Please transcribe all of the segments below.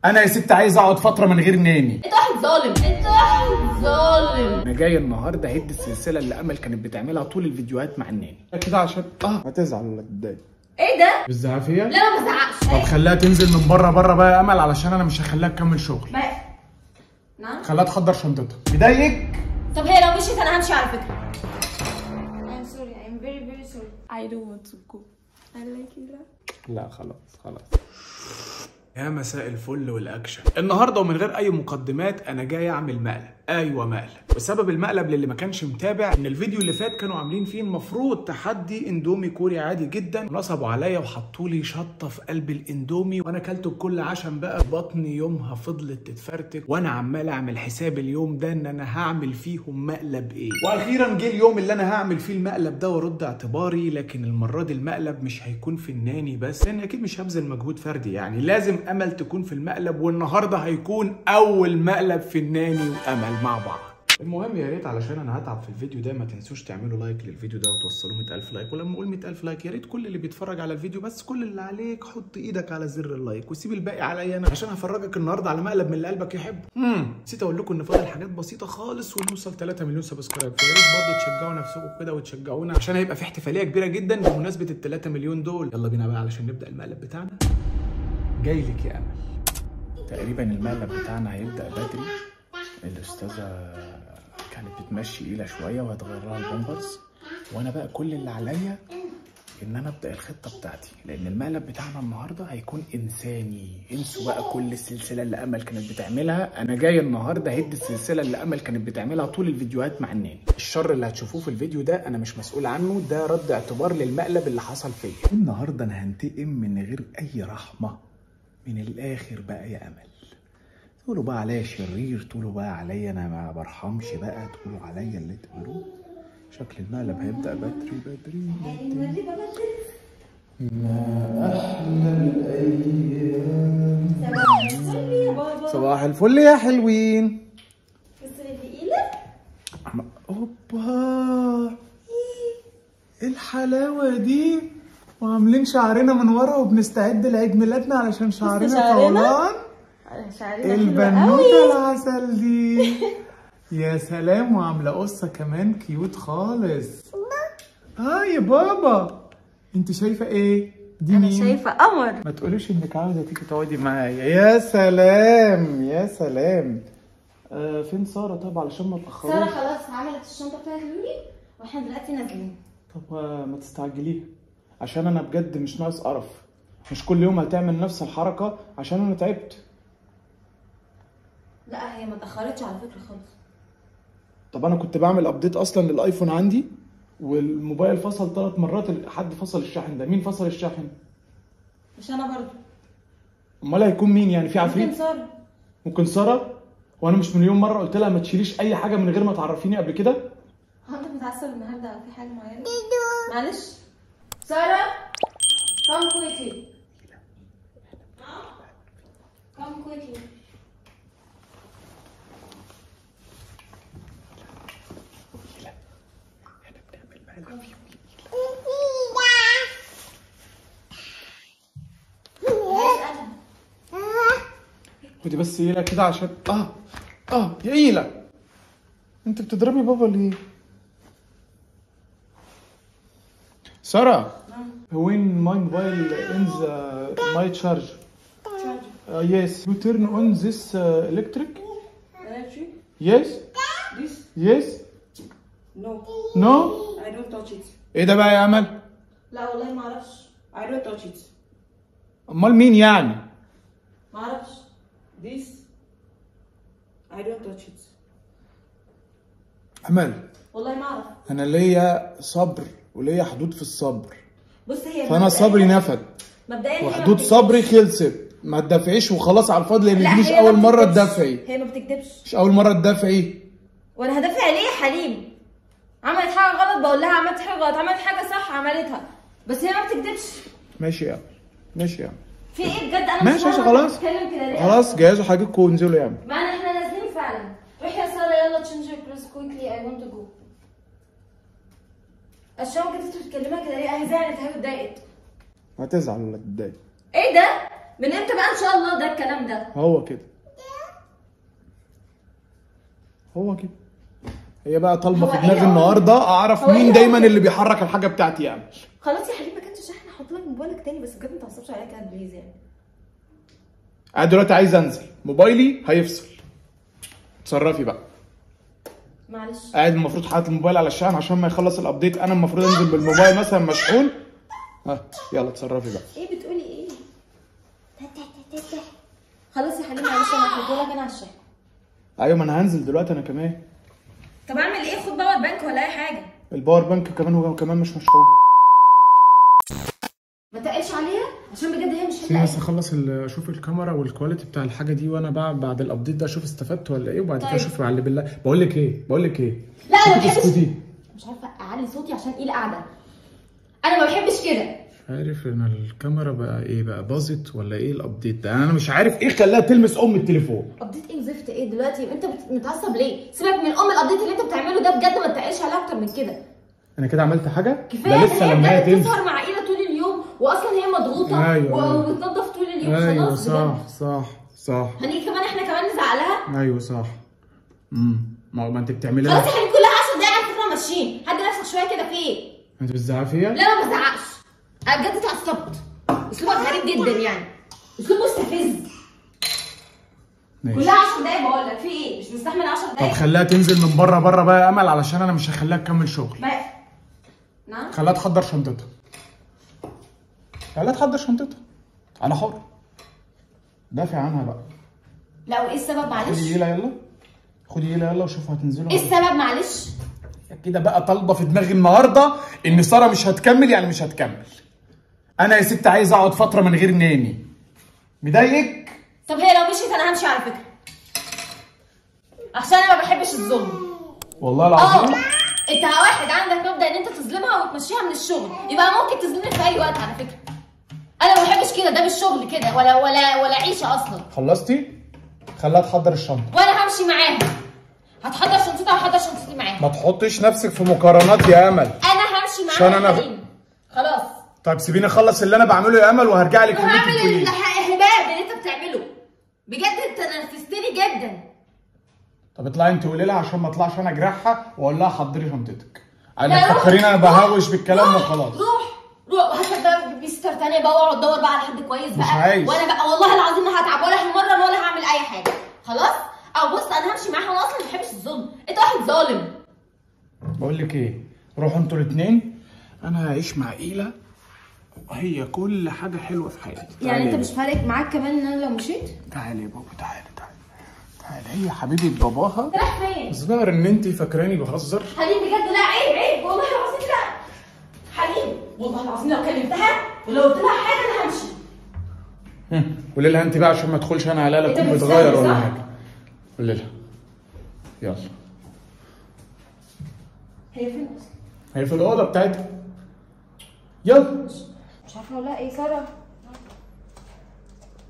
انا يا ست عايز اقعد فترة من غير ناني. انت واحد ظالم، انت واحد ظالم. انا جاي النهارده هد السلسلة اللي امل كانت بتعملها طول الفيديوهات مع الناني كده عشان هتزعل ولا تتضايق. ايه ده؟ بتزعق فيا؟ لا ما بزعقش. طب خليها تنزل من بره بره بقى يا امل، علشان انا مش هخليها تكمل شغل. نعم؟ خليها تحضر شنطتها. مضايقك؟ طب هي لو مشيت انا همشي على فكرة. I'm sorry, I'm very very sorry. I don't want to go. I like it. لا خلاص خلاص. يا مساء الفل والاكشن. النهارده ومن غير اي مقدمات انا جاي اعمل مقلب. ايوه مقلب. وسبب المقلب للي ما كانش متابع ان الفيديو اللي فات كانوا عاملين فيه المفروض تحدي اندومي كوري عادي جدا، نصبوا عليا وحطوا لي شطه في قلب الاندومي وانا اكلته بكل عشم بقى. بطني يومها فضلت تتفرتك وانا عمال اعمل حساب اليوم ده ان انا هعمل فيهم مقلب ايه. واخيرا جه اليوم اللي انا هعمل فيه المقلب ده وارد اعتباري، لكن المرة دي المقلب مش هيكون في الناني بس، لان اكيد مش هبذل مجهود فردي، يعني لازم امل تكون في المقلب، والنهارده هيكون اول مقلب في الناني وامل مع بعض. المهم يا ريت علشان انا هتعب في الفيديو ده ما تنسوش تعملوا like للفيديو ده وتوصلوه 100,000 like، ولما اقول 100,000 like يا ريت كل اللي بيتفرج على الفيديو بس كل اللي عليك حط ايدك على زر ال like وسيب الباقي عليا انا، عشان هفرجك النهارده على مقلب من اللي قلبك يحبه. نسيت اقول لكم ان فاضل حاجات بسيطة خالص ونوصل 3 مليون subscribe، فيا ريت برضه تشجعوا نفسكم كده وتشجعونا عشان هيبقى في احتفالية كبيرة جدا بمناسبة ال 3 مليون دول. يلا بينا بقى علشان نبدا المقلب بتاعنا. جاي لك يا امل. تقريبا المقلب بتاعنا هيبدا بدري. الاستاذة كانت بتمشي ايلا شوية وهتغير لها البامبرز، وانا بقى كل اللي عليا ان انا ابدا الخطة بتاعتي، لان المقلب بتاعنا النهارده هيكون انساني. انسوا بقى كل السلسلة اللي امل كانت بتعملها، انا جاي النهارده هد السلسلة اللي امل كانت بتعملها طول الفيديوهات مع الناني. الشر اللي هتشوفوه في الفيديو ده انا مش مسؤول عنه، ده رد اعتبار للمقلب اللي حصل فيا. النهارده انا هنتقم من غير اي رحمه من الاخر بقى يا امل. تقولوا بقى عليا شرير، تقولوا بقى عليا انا ما برحمش بقى، تقولوا عليا اللي تقولوه. شكل المقلب هيبدأ بدري بدري بدري. ما أحلى الأيام. صباح الفل يا بابا. صباح الفل يا حلوين. بس اللي اوبا، ايه الحلاوة دي؟ وعاملين شعرنا من ورا وبنستعد لعيد ميلادنا علشان شعرنا طولان. البنوتة العسل دي يا سلام، وعاملة قصة كمان cute خالص. يا بابا انت شايفة ايه؟ دي انا شايفة قمر. ما تقوليش انك عاوزة تيجي تقعدي معايا. يا سلام يا سلام. فين سارة؟ طب علشان ما تأخروش. سارة خلاص عملت الشنطة بتاعت لولي واحنا دلوقتي نازلين. طب ما تستعجليها عشان انا بجد مش ناقص قرف، مش كل يوم هتعمل نفس الحركة عشان انا تعبت. لا هي ما اتاخرتش على فكرة خالص. طب انا كنت بعمل update اصلا للايفون عندي والموبايل فصل 3 مرات. حد فصل الشاحن ده؟ مين فصل الشاحن؟ مش انا برضو. امال هيكون مين يعني؟ في عفريت؟ ممكن ساره. ممكن ساره؟ وانا مش مليون مرة قلت لها ما تشيليش اي حاجة من غير ما تعرفيني قبل كده؟ هو انت متعصب النهارده او في حاجة معينة؟ معلش ساره come quickly. come quickly. خدي بس ايلا كده عشان يا ايلا انت بتضربي بابا ليه؟ ساره when my mobile ends my charge. Yes, you turn on this electric? Electric? Yes. This? Yes. No. No? I don't touch it. ايه ده بقى يا امل؟ لا والله ما اعرفش. I don't touch it. امال مين يعني؟ ما اعرفش. This I don't touch it. امل والله ما اعرف. انا ليا صبر وليا حدود في الصبر. بص هي فانا صبري نفد مبدئيا، وحدود صبري خلصت. ما تدافعيش وخلاص على الفاضي، لان دي مش اول مرة تدافعي. هي ما بتكدبش. مش اول مرة تدافعي. وانا هدافع ليه يا حليم؟ عملت حاجة غلط بقول لها عملت حاجة غلط، عملت حاجة صح عملتها، بس هي ما بتكدبش. ماشي يا عم ماشي يا عم. في ايه بجد؟ انا ماشي ماشي خلاص بتتكلم كده ليه؟ خلاص جهزوا حاجتكم وانزلوا يا عم. ما احنا نازلين فعلا. روحي يا ساره يلا change your clothes quickly I want to go. الشام كنت بتتكلمها كده ليه؟ اهي زعلت اهي واتضايقت. هتزعل ولا تتضايق؟ ايه ده؟ من امتى بقى ان شاء الله ده الكلام ده؟ هو كده هو كده. هي بقى طالبه في دماغي النهارده اعرف مين دايما اللي بيحرك الحاجة بتاعتي يا امل. خلاص يا حبيبي ما كانش شحن، احط لك موبايلك تاني، بس بجد ما تعصبش عليا كده please يعني. انا دلوقتي عايز انزل، موبايلي هيفصل. اتصرفي بقى. معلش. قاعد المفروض حاطط الموبايل على الشحن عشان ما يخلص ال update، انا المفروض انزل بالموبايل مثلا مشحون. ها يلا اتصرفي بقى. ايه بتقولي ايه؟ خلاص يا حبيبي معلش انا هحطه لك انا على الشحن. ايوه ما انا هنزل دلوقتي انا كمان. طب اعمل ايه؟ خد power bank ولا اي حاجة. ال power bank كمان هو كمان مش مشحون. ما تقلش عليها عشان بجد هي مش هتلاقي. بس اخلص اشوف الكاميرا وال quality بتاع الحاجة دي، وانا بقى بعد ال update ده اشوف استفدت ولا ايه، وبعد كده طيب. اشوف على بالله. بقول لك ايه، بقول لك ايه، لا انا ما بحبش، مش عارفه اعلي صوتي عشان ايه القعدة، انا ما بحبش كده. مش عارف ان الكاميرا بقى ايه بقى، باظت ولا ايه ال update ده؟ انا مش عارف ايه خلاها تلمس ام التليفون. update ايه وزفت ايه دلوقتي؟ انت متعصب ليه؟ سيبك من ام ال update اللي انت بتعمله ده، بجد ما تقلش عليها اكتر من كده. انا كده عملت حاجة؟ كفاية لسه لما هي تسهر مع عيله طول اليوم، واصلا هي مضغوطه. أيوة. وبتنضف طول اليوم. أيوة خلاص صح صح صح. هنيجي كمان احنا كمان نزعق لها؟ ايوه صح. ما انت بتعملي خلاص يا حبيبي كلها 10 دقايق على فكرة ماشيين، هدي نفسك شوية كده. في ايه؟ انت بتزعقي فيا؟ لا ما بزعقش، انا بجد اتعصبت. اسلوبك غريب جدا يعني، اسلوب مستفز. كلها 10 دقايق بقول لك، في ايه؟ مش مستحمل 10 دقايق. طب خليها تنزل من بره بره بقى يا امل، علشان انا مش هخليها تكمل شغل. نعم؟ خليها تحضر شنطتها. خليها تحضر شنطتها. انا حر. دافع عنها بقى. لا وايه السبب معلش؟ خدي يلا يلا. خدي يلا يلا وشوفوا هتنزلوا. ايه السبب معلش؟ كده بقى طالبه في دماغي النهارده ان ساره مش هتكمل، يعني مش هتكمل. انا يا ست عايز اقعد فترة من غير ناني. مضايقك؟ طب هي لو مشيت انا همشي على فكرة. عشان انا ما بحبش الظلم. والله العظيم؟ انت واحد عندك مبدأ ان انت تظلمها وتمشيها من الشغل، يبقى ممكن تظلمني في اي وقت على فكرة. انا ما بحبش كده، ده مش شغل كده ولا ولا ولا عيشه اصلا. خلصتي؟ خليها تحضر الشنطة. وانا همشي معاها. هتحضر شنطتها وهحضر شنطتي معاها. ما تحطيش نفسك في مقارنات يا امل. انا همشي معاها. عشان انا خلاص. طيب سيبيني اخلص اللي انا بعمله يا امل وهرجع لك. هعمل الهباب اللي انت بتعمله. بجد انت نرفزتني جدا. طب اطلعي انت قولي لها عشان ما اطلعش انا اجرحها واقول لها حضري شنطتك. انا تفكرين انا بهوش بالكلام وخلاص. روح روح وهات بقى babysitter ثانية بقى، واقعد دور بقى على حد كويس بقى. مش عايز. وانا بقى والله العظيم ما هتعب ولا همرن ولا هعمل اي حاجة خلاص. او بص انا همشي معاها، وانا اصلا ما بحبش الظلم. انت واحد ظالم. بقول لك ايه، روحوا انتوا الاثنين، انا هعيش مع ايلا، هي كل حاجة حلوة في حياتي. يعني انت مش فارق معاك كمان ان انا لو مشيت؟ تعالي يا بابا، تعالي تعالي تعالي. هي حبيبه باباها. رايح فين؟ الظاهر ان انت فاكراني بهزر. حليم بجد لا، عيب عيب والله العظيم لا. حليم والله العظيم لو كلمتها ولو قلت لها حاجة انا همشي. قولي لها انت بقى عشان ما ادخلش انا عليها لا تكون بتغير ولا حاجة. قولي لها يلا. هي فين اصلا؟ هي في الاوضة بتاعتها. يلا. مش عارفه اقول لها ايه. ساره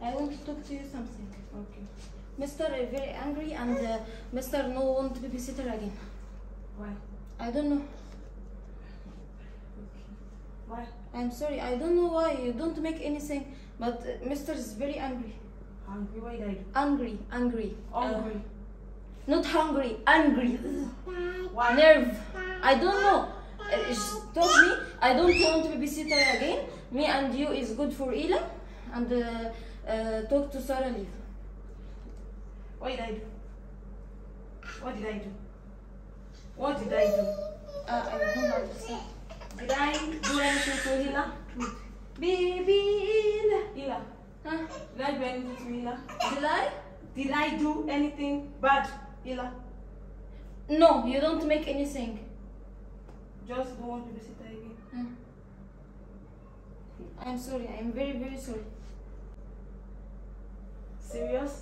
I want to talk to you something. Okay. Mr. is very angry and Mr. no want babysitter again. Why? I don't know. Okay. Why? I'm sorry. I don't know why you don't make anything, but Mr. is very angry. Hungry? Why did I do? Angry, angry. Angry. Not hungry, angry. Why? Nerve. I don't know. She told me I don't want babysitter again. Me and you is good for Ila, and talk to Sarah leave. What did I do? What did I do? What did I do? I don't understand. Did I do anything to Hila? Baby Ila. Hila. Huh? Did I do anything to Hila? Did I? Did I do anything bad, Hila? No, you don't make anything. Just don't want to visit her again. Huh? I'm sorry. I'm very, very sorry. Serious?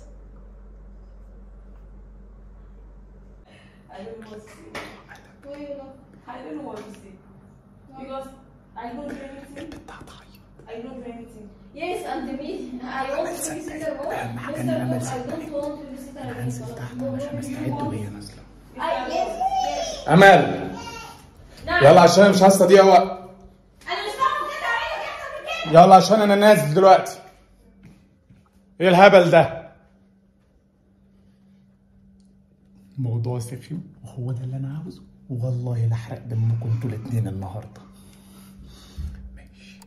I don't know what to say. Why you laugh? I don't know what to say. Because I don't do anything. I don't do anything. Yes, and me. I want to visit her more. Mr. Cook, I don't want to visit her again. هنزل تحت عشان استعد وهي نازله. Yes, yes. امل. يلا عشان مش عايز اضيع وقت. انا مش فاهمه بجد اعمل ايه اكتر من كده. يلا عشان انا نازل دلوقتي. ايه الهبل ده؟ الموضوع سخن وهو ده اللي انا عاوزه، والله لا احرق دمكم انتوا الاتنين النهارده. ماشي.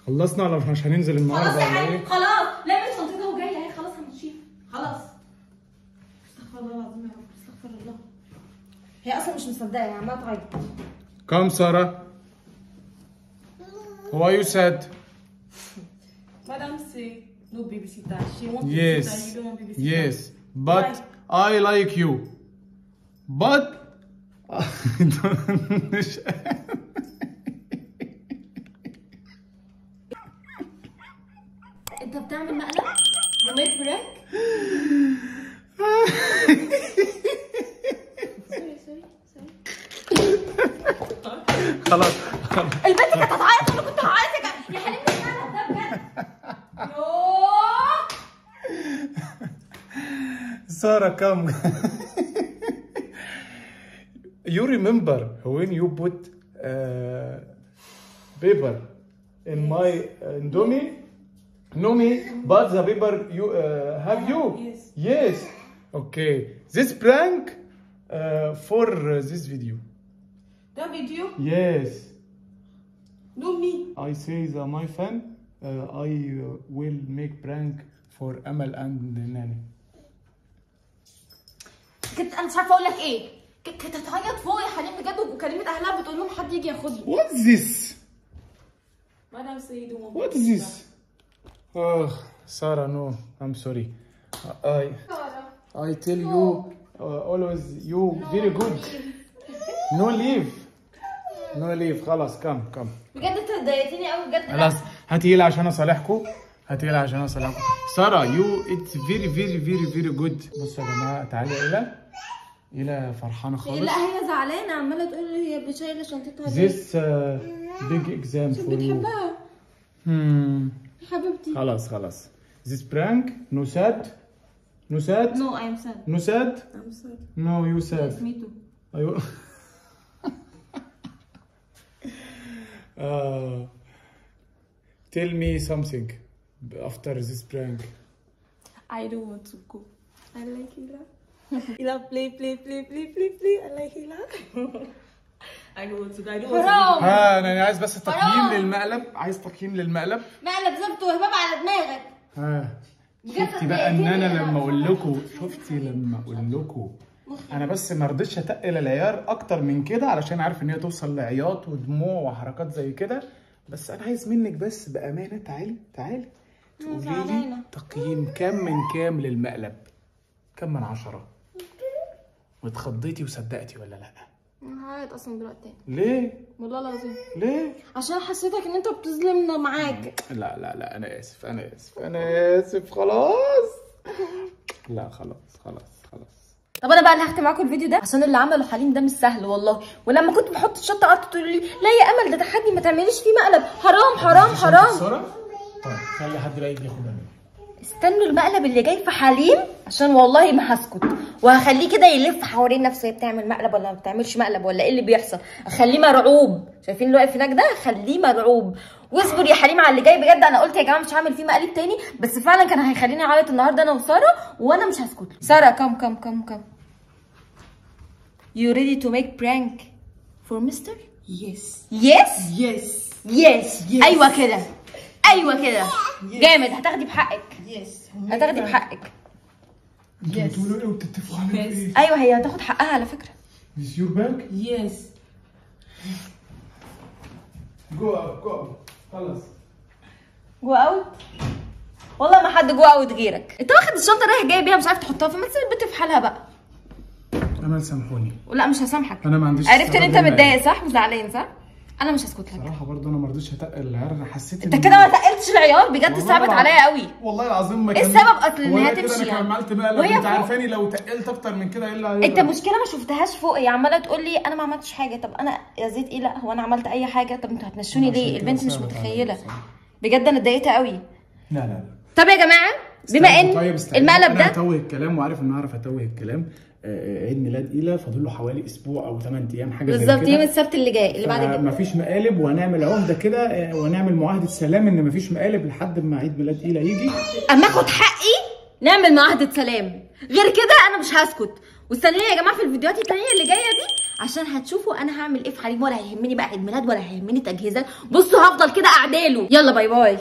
خلصنا ولا مش هننزل النهارده ولا ايه؟ خلاص لمت شنطتها وجاية اهي، خلاص هنمشي خلاص. استغفر الله العظيم يا رب، استغفر الله. هي اصلا مش مصدقه، هي عماله تعيط. كم ساره؟ Why you sad? Madam say no babysitter. She wants yes. babysitter. You don't want babysitter. Yes, but why? I like you. But انت بتعمل مقلب؟ You make prank؟ sorry sorry sorry. خلاص البنت كانت هتعيط وانا كنت هعيط يا حليم. مش مقلب ده بجد. يوه سارة come. You remember when you put paper in my Indomie? No me, but the paper you have you? Yes. Yes. Okay. This prank for this video. That video? Yes. No me. I say that my fan, I will make prank for Amal and Nani. كنت انا مش عارفه اقول لك ايه. كانت هتعيط فوق يا حليم بجد، وكلمت اهلها بتقول لهم حد يجي ياخدني. What is this? Madam say you don't want. What is this? Oh, Sarah, no, I'm sorry. I tell you always you very good. No leave. No leave. خلاص come come. بجد انت ضايقتني قوي بجد. خلاص هاتي يلا عشان اصالحكم. هاتي يلا عشان اصالحكم. سارة you it's very very very very good. بصوا يا جماعة، تعالي إلى إلى فرحانة خالص. لا هي زعلانة عمالة تقول هي شايلة شنطتها ليه. This big exam for you. بتحبها. حبيبتي. خلاص خلاص. This prank no sad. No sad. No I am sad. No sad. I'm sad. No you sad. Yes, me too. أيوه. Tell me something after this prank. I don't want to go. I like Hila. Hila play play play play play play. I like Hila. I don't want to go. I don't want to go. انا عايز بس تقييم للمقلب، عايز تقييم للمقلب. مقلب زبط وهباب على دماغك. شفتي بقى ان انا لما اقول لكم، شفتي لما اقول لكم انا بس ما رضيتش اتقل العيار اكتر من كده علشان عارف ان هي توصل لعياط ودموع وحركات زي كده، بس انا عايز منك بس بامانه، تعالي تعالي تقولي لي تقييم كام من كام للمقلب؟ كام من 10؟ واتخضيتي وصدقتي ولا لا؟ انا هعيط اصلا دلوقتي. ليه؟ والله العظيم. ليه؟ عشان حسيتك ان انت بتظلمنا معاك. لا لا لا انا اسف انا اسف انا اسف خلاص. لا خلاص خلاص خلاص. طب انا بقى اللي هختم معاكم الفيديو ده عشان اللي عمله حليم ده مش سهل والله. ولما كنت بحط الشطه قعدت تقول لي لا يا امل ده تحدي ما تعمليش فيه مقلب، حرام حرام حرام. طيب خلي حد بقى يجي ياخدها مني. استنوا المقلب اللي جاي في حليم عشان والله ما هسكت، وهخليه كده يلف حوالين نفسه، هي بتعمل مقلب ولا ما بتعملش مقلب ولا ايه اللي بيحصل. اخليه مرعوب، شايفين اللي واقف هناك ده؟ خليه مرعوب. واصبر يا حليم على اللي جاي بجد. انا قلت يا جماعة مش هعمل فيه مقلب تاني، بس فعلا كان هيخليني اعيط النهارده انا وسارة، وانا مش هسكت له. ساره come come come come. You ready to make prank for mister? Yes. Yes? Yes. Yes. ايوه كده. ايوه كده. جامد، هتاخدي بحقك. Yes. هتاخدي بحقك. انتوا بتقولوا ايه وبتتفقوا على ايه؟ ايوه هي هتاخد حقها على فكرة. Is your bag? Yes. Go out, go out. خلاص. Go out؟ والله ما حد go out غيرك. انت واخد الشنطة رايح جاي بيها مش عارف تحطها، فما تسيب البنت في حالها بقى. امل سامحوني. لا مش هسامحك. انا ما عنديش. عرفت ان انت متضايق صح وزعلان صح؟ انا مش هسكت لك صراحة. برضه انا ما رضيتش اتقل العيار، انا حسيت انت كده ما تقلتش العيار بجد، صعبت عليا قوي والله العظيم. ما ايه السبب اصل انها تمشي يعني؟ انا عملت مقلب، انت عارفاني لو تقلت اكتر من كده ايه اللي هيحصل؟ انت مشكلة ما شفتهاش فوق، هي عماله تقول لي انا ما عملتش حاجة. طب انا يا زيد ايه؟ لا هو انا عملت اي حاجة؟ طب انتوا هتمشوني ليه؟ البنت مش متخيله بجد، انا اتضايقت قوي. لا لا لا. طب يا جماعة بما ان طيب المقلب ده انا هتوه الكلام وعارف ان اعرف اتوه الكلام. عيد ميلاد إيلا فاضل له حوالي اسبوع او 8 ايام حاجة زي كده بالظبط، يوم السبت اللي جاي اللي بعد الجاي. مفيش مقالب، وهنعمل عهده كده وهنعمل معاهدة سلام ان مفيش مقالب لحد ما عيد ميلاد إيلا يجي. اما اخد حقي نعمل معاهدة سلام، غير كده انا مش هسكت. واستنوني يا جماعة في الفيديوهات التانية اللي جاية دي عشان هتشوفوا انا هعمل ايه في حليم، ولا هيهمني بقى عيد ميلاد ولا هيهمني تجهيزات. بصوا هفضل كده قاعدة له. يلا bye bye.